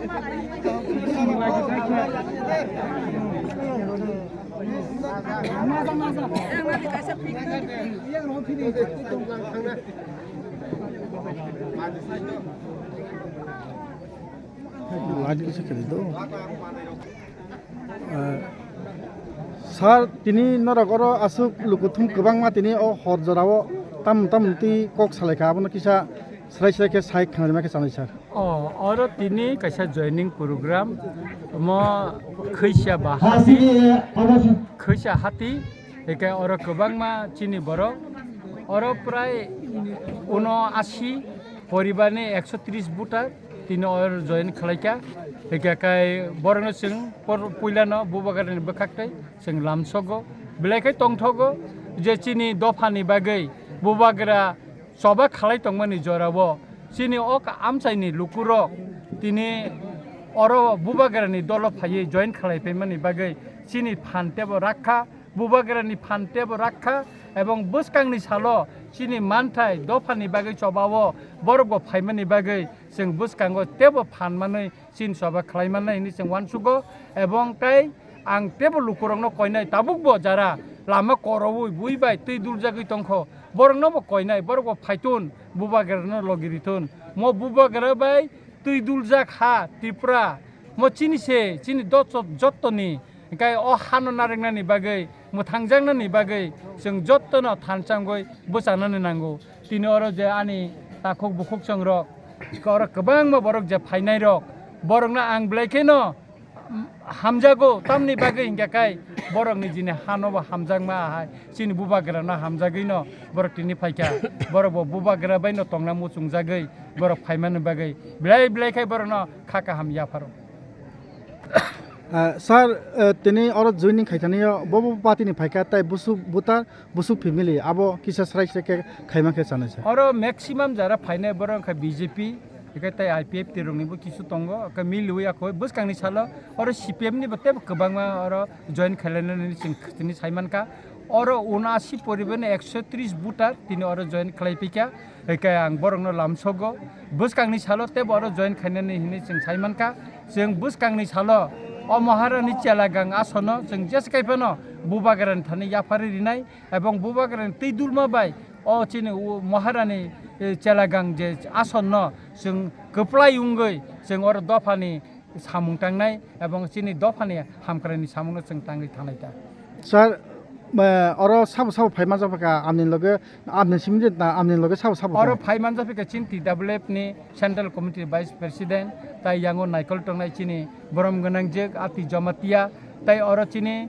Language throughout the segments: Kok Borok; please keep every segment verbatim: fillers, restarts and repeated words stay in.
Light kisa kheli do. Ah, sir, tini norok oro aswk lukuthum kwbangma tini o hor jorao tam tam twi kok salaikha, abono kisa srai srai khe sai khna rwma khe chanai, sir. O, oro tini kaisa joining program, omo khwisa ba hati, khwisa hati, hingke oro kwbangma chini borok, oro prai uno asi poribarni ekso tris voter tini oro join khlaikha, hingke kai borokno chwng por-, puilano Bubagrani bwkhak tei chwng lamsogo, belai khe tongthogo je chini dophani bagwi Bubagra choba khalai tongmani jorao chini o amchaini lukurok tini oro Bubagrani dolo phaiwi join khalai phaimani bagwi chini phan tebo rakha, Bubagrani phan tebo rakha, ebong bwskangni salo chini manthai dophani bagwi chobao borokbo phaimani bagwi chwng bwskango tebo phan manwi chini choba khlai mannai hinwi chwng uansugo, ebong tei ang tebo lukurokno koinai tabukbo jara lama koroui bui bai twi duljagwi tongkho, boroknobo koinai, borokbo phaitun, Bubagrano logi ritun. Mo Bubagra bai twi duljak ha Tripura, mo chini se, chini dotso-, jottoni, hingkai o hano narwknani bagwi, mwthangjaknani bagwi chwng jottono thansa wngwi bwchanani nango. Tini oro je ani takhuk bukhuk chongrok, oro kwbangma borok je phainairok, borokno ang belai kheno hamjago, tamni bagwi hingkha khe borokni jini hano bo hamjakma ahai, chini Bubagrano hamjagwino borok tini phaikha, borok bo Bubagra baino tongna muchungjagwi borok phaimani bagwi belai belai khe borokno kha kaham yapharo. Ah, sir, eh, tini oro joining khaithani o bo bo party ni phaikha tei busuk butar busuk family abo kisa srai srai khe khaima khe chanai sir. Oro maximum jara phainai borok wngkha B J P, hingkhe tei I P F T roknibo kisu tongo, hingkhe miliwi akhoi bwskangni salo oro C P M nibo teibo kwbangma oro join khainani chwng tini saimankha. Oro unasi poribarni ekso tris voter tini oro join khlai phikha, hingkhe ang borokno lamsogo. Bwskangni salo teibo oro join khainani hinwi chwng saimankha. Chwng bwskangni salo o Maharani Chelagang asono chwng jesa kaiphano Bubagrani thani yapharwi rinai. Ebong Bubagrani twi dulma bai o chini u-, Maharani, e, Chelagang je asonno chwng kwplai wngwi chwng oro dophani samung tangnai ebong chini dophani hamkraini samungno chwng tangwi thangnai ta. Sir, eh, oro sabo sabo phai manjak pha kha amni loge, amni simi de na amni loge sabo sabo Oro phai manjak pha kha chini T W F ni Central Committee Vice President, tai yango naikol tongnai chini borom gwnang jek Ati Jamatia, tai oro chini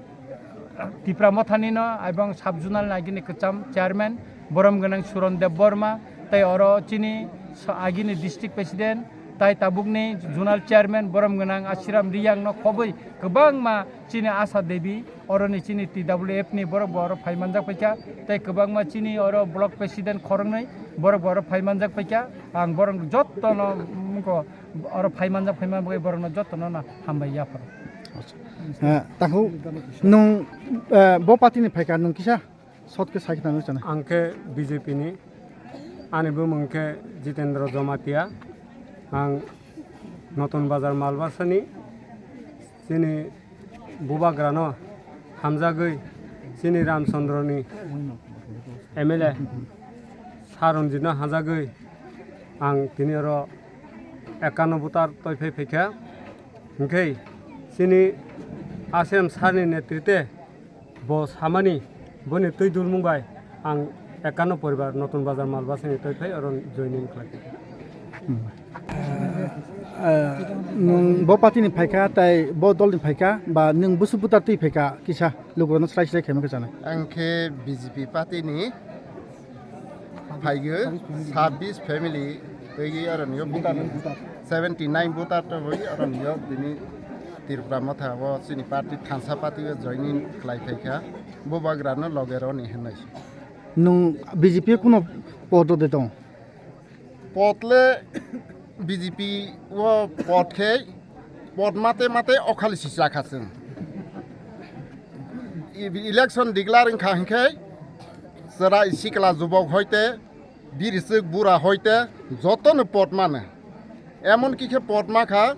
Tipra Mothani no, ebong sub zonal ni agini kwcham chairman, borom gwnang Suron Debbarma, tai oro chini sa-, agini district president, tai tabukni zonal chairman, borom gwnang Ashiram Riyang no khobwi kwbangma chini Asha Devi, oroni chini T W F ni borok bo oro phai manjak paikha, tai kwbangma chini oro block president khoroknwi borok bo oro phai manjak paikha, ang borok jotto no, mm, ko oro phai manjak, phai manjak borok no jotto no hambai yapharo. Eh, takhuk, nwng, eh, bo party ni phaikha, nwng kisa short khe sai khna nung chana. Ang khe B J P ni, ani bumung khe Jitendra Jamatia, ang Notun Bazar Malbasa ni, chini Bubagra no hamjagwi, chini Ramchandra ni M L A Saronjit no hamjagwi, ang tini oro ekkanno voter toi phai phaikha. Hingkhe chini Ashiram sir ni netrite bo samani, boni twi dulmung bai ang ekkanno poribar Notun Bazar Malbasa ni toi phai oro joining khlai. Hmm. Eh, nwng bo party ni phaikha, tai bo dol ni phaikha, ba nwng busu butar twi phaikha, kisa lukurokno srai srai khaima khe chanai. Ang khe B J P party ni phaigwi sabbish family twi oroni o voter seventy nine voter tongwi oroni o bini Tripura Motha o chini party thansa party o joining khlai phaikha, Bubagra no loge roni hinwi. Nwng B J P kuno podo de tong? Potle B J P o pot khe pot mate mate okhali si chakha chwng. E-, election declare wngkha hinkhe chwrai sikla jubok hoite, biri swk bura hoite jotono pot mano. Emon ki khe pot makha,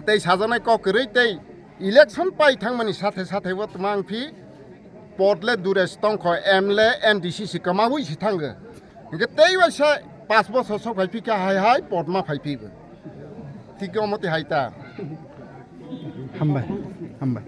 tei sajaknai kok kwrwi tei election pai thangmani sathe sathe o twma wngphi, pod le dure se tongkho, M le M D C se kwmaui se thango. Hingke tei waisa paanch bochor sok phai phikha hai hai pod ma phai phibo. Thik omo twi hai ta. Hambai, hambai.